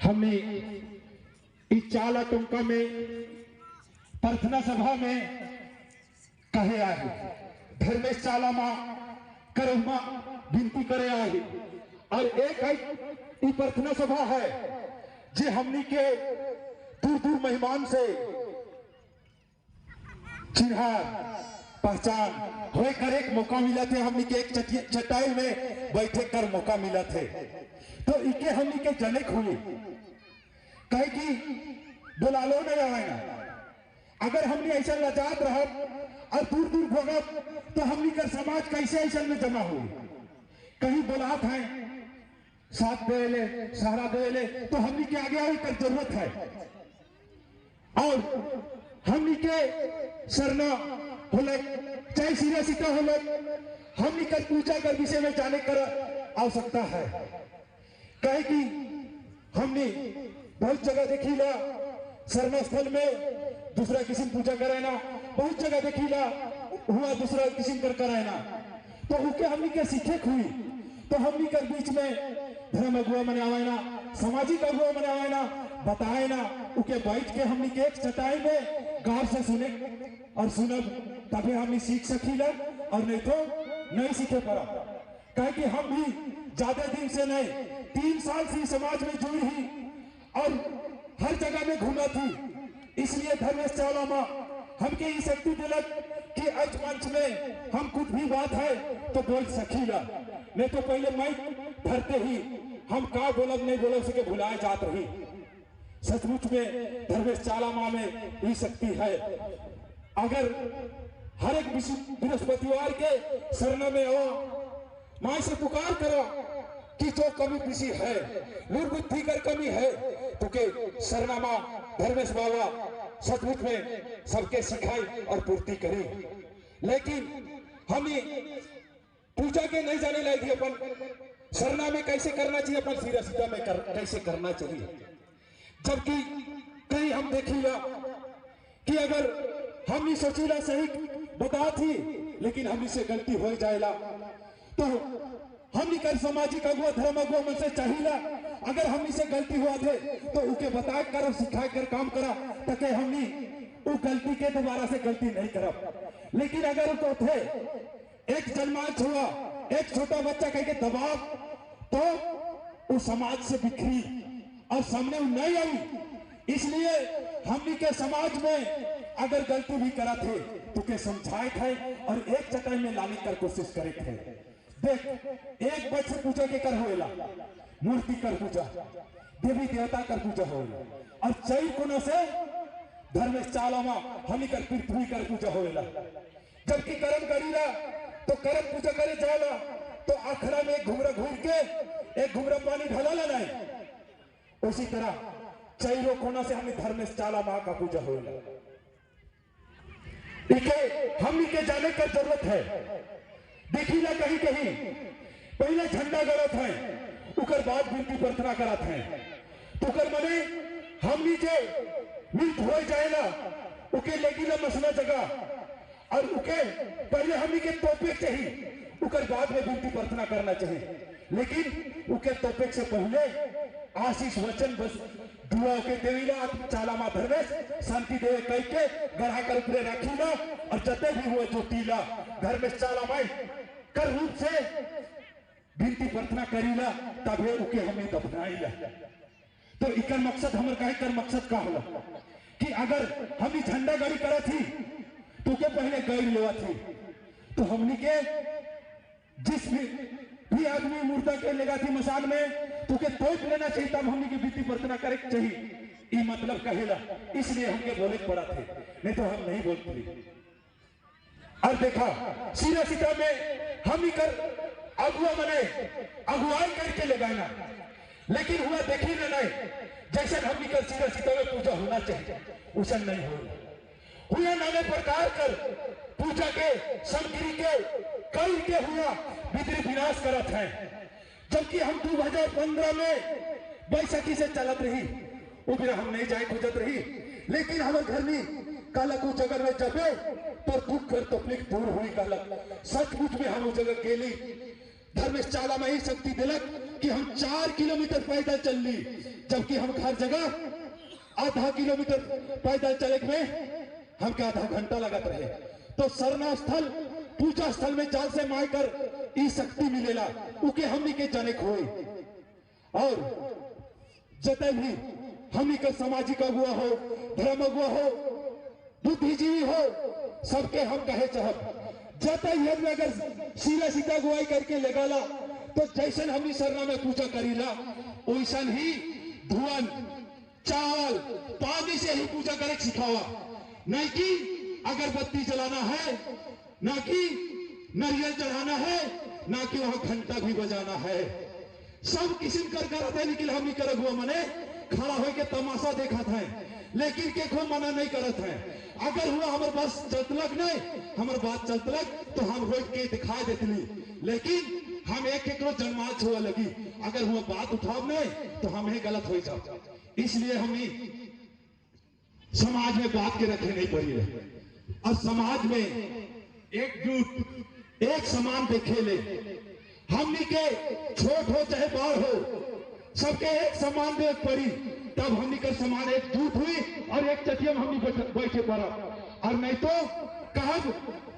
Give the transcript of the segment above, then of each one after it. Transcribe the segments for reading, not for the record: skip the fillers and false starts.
हमने इस चाला टुमका में प्रार्थना सभा में कहे आए, धर्मेश चाला माँ करुमा विनती करे आए। और एक है प्रार्थना सभा है जे हमनी के दूर दूर मेहमान से चिन्हार पहचान होए कर एक मौका मिला थे, हमनी के एक चटाई में बैठे कर मौका मिला थे। तो इके हमनी के जनक हुई कहे कि बुला लो नहीं आएगा। अगर हमने ऐसा लजात रहा और दूर दूर भोगत तो हमनी कर समाज कैसे ऐसा में जमा हुई। कहीं बुलात है साथ दे ले सहारा दे ले तो हमनी के आगे आने कर जरूरत है। और हमनी के सरना होले चाहे सीधा सीधा होले हमनी कर पूजा कर विषय में जाने कर आवश्यकता है। कहे कि हमने बहुत जगह देखी ला सरना स्थल में दूसरा किस्म पूजा कराना, बहुत जगह देखी ला हुआ दूसरा किस्म कर कराना। तो उके हमनी के सीखे हुई तो हमनी कर बीच में धर्म अगुआ मने आवेना, सामाजिक अगुआ मने आवेना, बताए ना उके बैठ के हमनी के एक चटाई में गौर से सुने और सुनब तभी हमनी सीख सकीला और नहीं तो नहीं सीखे पड़ा। कहे कि हम भी ज्यादा दिन से नहीं 3 साल से समाज में जुड़ी ही और हर जगह में घूमा थी, इसलिए धर्मेश चावला माँ हमके ये शक्ति दिलक कि आज मंच में हम कुछ भी बात है तो बोल सकीला, नहीं तो पहले माइक धरते ही हम का बोलब नहीं बोलब सके भुलाए जात रही। सचमुच में धर्मेश चावला माँ में ये शक्ति है। अगर हर एक बृहस्पतिवार के सरना में आओ, माँ से पुकार करो कि जो कमी किसी है निर्बुद्धि कर कमी है तो के सरना माँ धर्मेश बाबा सचमुच में सबके सिखाई और पूर्ति करी। लेकिन हमें पूजा के नहीं जाने लायक अपन सरना में कैसे करना चाहिए, अपन सीधा सीधा में कैसे करना चाहिए। जबकि कहीं हम देखीला कि अगर हम ही सोचीला सही बता थी लेकिन हम से गलती हो जाएला तो हम कर सामाजिक अगुआ धर्म अगुआ मन से चाहिला अगर हम से गलती हुआ थे तो उके बता कर सिखा कर काम करा ताकि हमनी वो गलती के दोबारा से गलती नहीं करब। लेकिन अगर तो थे एक जन्मांश हुआ एक छोटा बच्चा कह के दबाव तो वो समाज से बिखरी और सामने वो नहीं आई। इसलिए हमनी के समाज में अगर गलती भी करा थे तो के समझाए थे और एक चटाई में लाने कर कोशिश करे थे। देख एक बच्चे पूजा के कर होएला मूर्ति कर पूजा देवी देवता कर पूजा होएला और चई कोना से धर्मेश चाला मां हमनी कर पृथ्वी कर पूजा होएला। जबकि कर्म करीला तो कर्म पूजा करे जाला तो अखड़ा में एक घुमरा घूम के एक घुमरा पानी ढला नहीं। उसी तरह चैरो कोना से हमें धर्मेश चाला मां का पूजा होएला। इके हमनी के जाने का जरूरत है। देखी ना कहीं कहीं पहले झंडा गड़त है, उकर बाद विनती प्रार्थना करत है। तो कर मने हमनी जे मृत हो जाएला उके लेगी ना मसला जगह और उके पहले हमनी के तोपे चाहिए, उकर बाद में विनती प्रार्थना करना चाहिए। लेकिन उके तोपे से पहले आशीष वचन बस दुआ के देवीला चाला मां धर्मेश शांति देवे कह के गढ़ा कर ऊपरे रखीला और जते भी हुए जोतीला घर में चाला माई कर रूप से विनती प्रार्थना करीला, तबे उके हमें दफनाईला। तो इकर मकसद हमर काहे कर मकसद का होला कि अगर हमनी झंडा गाड़ी करा थी तो के पहले गैर लेवा थी, तो हमनी के जिस भी आदमी मुर्दा के लेगा थी मसान में तो के तोप लेना चाहिए, तब हमनी के विनती प्रार्थना करे चाहिए। ये मतलब कहेला, इसलिए हमके बोले पड़ा थे, नहीं तो हम नहीं बोलते। और देखा सीधा सीधा में हम ही कर अगुआ मने अगुवाई करके लगाना, लेकिन हुआ देखी ना नहीं जैसे हम निकल सीधा सीधा में पूजा होना चाहिए उसे नहीं हो हुआ। नाने प्रकार कर पूजा के सामग्री के कई के हुआ भीतरी विनाश करत है। जबकि हम 2015 में बैसाखी से चलत रही, वो बिना हम नहीं जाए खोजत रही, लेकिन हमारे घर में काला कुछ जगह में जबे पर दुख कर तकलीफ दूर हुई। काला सचमुच में हम उस जगह गेली, धर्मशाला में ही शक्ति दिलक कि हम 4 किलोमीटर पैदल चल ली, जबकि हम हर जगह आधा किलोमीटर पैदल चले में हमके आधा घंटा लगत रहे। तो सरना स्थल पूजा स्थल में जाल से माय कर ई शक्ति मिलेला, उके हमनी के जाने खोई। और जते भी हमनी के सामाजिक अगुआ हो, धर्म अगुआ हो, बुद्धिजीवी हो, सबके हम कहे चाहब जते ही हम अगर सीधा सीधा अगुवाई करके लगाला तो जैसन हमनी सरना में पूजा करीला वैसन ही धुआं चावल पानी से ही पूजा करे सिखावा, नहीं कि अगरबत्ती जलाना है, ना कि नारियल चढ़ाना है, ना कि वहां घंटा भी बजाना है। सब किस्म कर करत है, लेकिन हम कर हुआ मने खड़ा होके तमाशा देखा था, लेकिन के को मना नहीं करत है। अगर हुआ हमारे पास चलतलक नहीं, हमारे बात चलतलक तो हम रोक के दिखा देतली, लेकिन हम एक एक रोज जन्मा छुआ लगी। अगर हुआ बात उठाव नहीं तो हम ही गलत हो जाओ। इसलिए हमें समाज में बात के रखे नहीं पड़ी है और समाज में एकजुट एक समान देखे ले। हमनी के छोट हो चाहे बड़ हो सबके एक समान देख पड़ी, तब हमनी के समान एकजुट हुई और एक चटिया में हमनी बैठे पड़ा। और नहीं तो कहब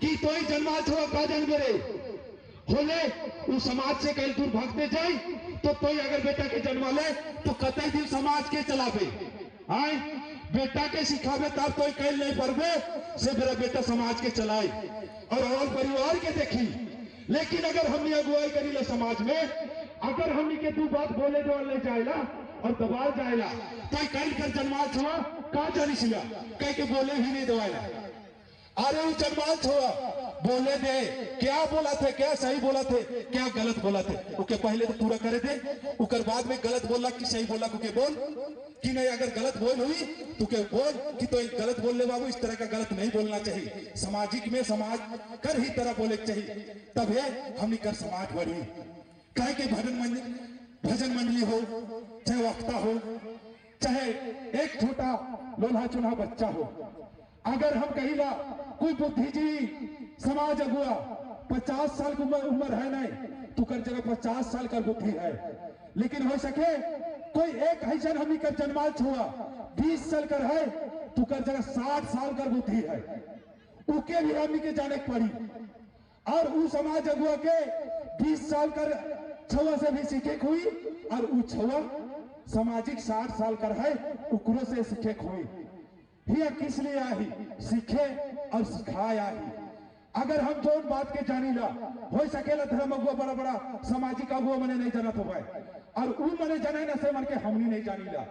कि तो ही जन्मा छो का जन्म रे होले उस समाज से कल दूर भागते जाए तो कोई अगर बेटा के जन्मा ले तो कतई दिन समाज के चलावे आए बेटा के सिखावे तब कोई कल नहीं पड़बे से मेरा बेटा समाज के चलाए और परिवार के देखी। लेकिन अगर हमने अगुवाई करी ला समाज में, अगर हमने के दो बात बोले दो ले जाएला और दबाव जाएला तो कल कर जन्मा छुआ का जानी सिला कह के बोले ही नहीं दवाएला। अरे वो जन्मा छुआ बोले दे, क्या बोला थे, क्या सही बोला थे, क्या गलत बोला थे, ओके पहले तो पूरा करे दे, उकर बाद में गलत बोला कि सही बोला के बोल कि नहीं। अगर गलत बोल हुई तो के बोल कि तो गलत बोल ले बाबू, इस तरह का गलत नहीं बोलना चाहिए। सामाजिक में समाज कर ही तरह बोले चाहिए, तब है हमने कर समाज बढ़ी। कहे के भजन मंडली हो, चाहे वक्ता हो, चाहे एक छोटा लोल्हा चुना बच्चा हो, अगर हम कहिला कोई बुद्धिजीवी समाज अगुआ 50 साल की उम्र है नहीं तो कर जगह 50 साल का बुद्धि है, लेकिन हो सके कोई एक ऐसा हमनी कर जन्माल छुआ 20 साल कर है तो कर जगह 60 साल का बुद्धि है, उके भी हमनी के जाने पड़ी। और उ समाज अगुआ के 20 साल कर छुआ से भी सीखे हुई और उ छुआ सामाजिक 60 साल कर है उकरो से सीखे हुई। हिया किस लिए आही सीखे और सिखाया ही। अगर हम जो बात के जानी ला हो सकेला धर्म अगुआ बड़ा बड़ा सामाजिक अगुआ मने नहीं जाना तो भाई और उ मने जाने ना से मन के हमनी नहीं जानी ला,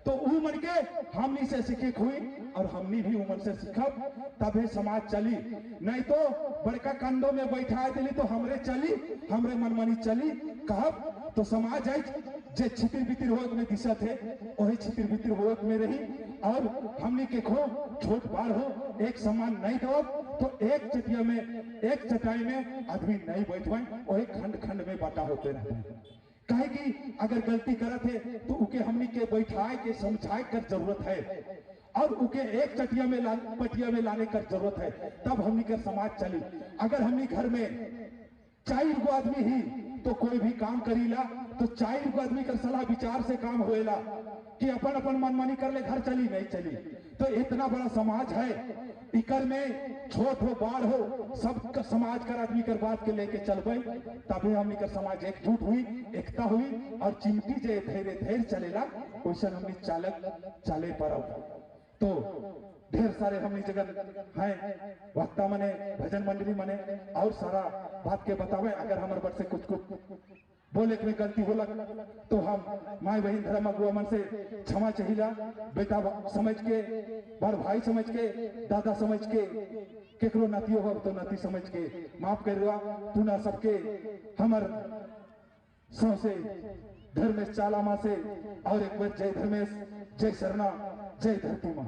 तो उ मन के हमनी से सीखे हुई और हमनी भी उमन से सीखब तबे समाज चली। नहीं तो बड़का कंधों में बैठा दिली तो हमरे चली, हमरे मनमानी चली कहब तो समाज आज जे छितिर बितिर होत में दिशा थे वही छितिर बितिर होत में रही। और हमने के खो छोट बार हो एक समान नहीं दो तो एक चटिया में एक चटाई में आदमी नहीं बैठवाए, वही खंड खंड में बाटा होते रहते हैं। काहे कि अगर गलती करत है तो उके हमनी के बैठाए के समझाए कर जरूरत है और उके एक चटिया में पटिया में लाने कर जरूरत है, तब हमनी के समाज चली। अगर हमनी घर में 4 गो आदमी ही तो कोई भी काम करीला तो 4 गो आदमी कर सलाह विचार से काम होएला कि अपन अपन मनमानी कर ले घर चली नहीं चली। तो इतना बड़ा समाज है, इकर में छोट हो बाढ़ हो सब समाज कर आदमी कर बात के लेके चलबे तभी हमनी कर समाज एकजुट हुई, एकता हुई और चिमटी जे धीरे धीरे चलेला वैसे हमनी चालक चले परब। तो ढेर सारे हमनी जगह हैं वक्ता मने भजन मंडली मने और सारा बात के बतावे। अगर हमारे बर से कुछ कुछ बोले में गलती होला तो हम माई बहन धर्म अगुआ मन से क्षमा चाहिला, बेटा समझ के, बड़ भाई समझ के, दादा समझ के, केकरो नाती हो तो नाती समझ के माफ कर पुनः सबके हमर सौ से धर्मेश चालामा से और एक बार जय धर्मेश, जय सरना, जय धरती माँ।